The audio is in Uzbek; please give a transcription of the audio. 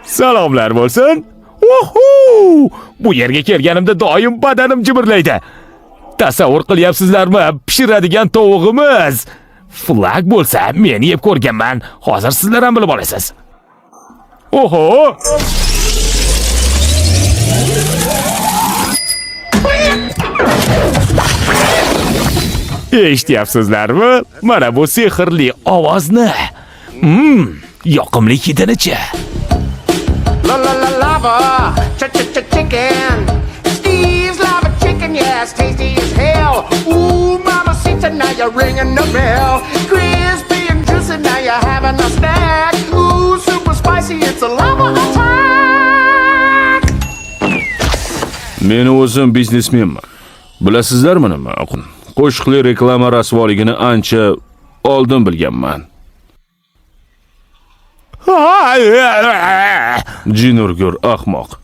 Salomlar bo'lsin. Uhu! Bu yerga kelganimda doim badanim jimirlaydi. Tasavvur qilyapsizlarmi? Pishiradigan tovug'imiz. Flag bo'lsa, men yeb ko'rganman. Hozir sizlar ham bilib olasiz. Oho! Eshityapsizlarmi? Mana bu sehrli ovozni. Yoqimli hidini-chi. La la la lava, ch ch ch chicken. Steve's lava chicken, yeah, it's tasty as hell. Ooh, mama Sita, now you're ringing the bell. Crispy and juicy, now you're having a snack. Ooh, super spicy, it's a lava attack. Men o'zim biznesmenman. Bilasizlarmi nima? Qo'shiqli reklama rasvoligini ancha oldin bilganman. Jinurgur ahmoq.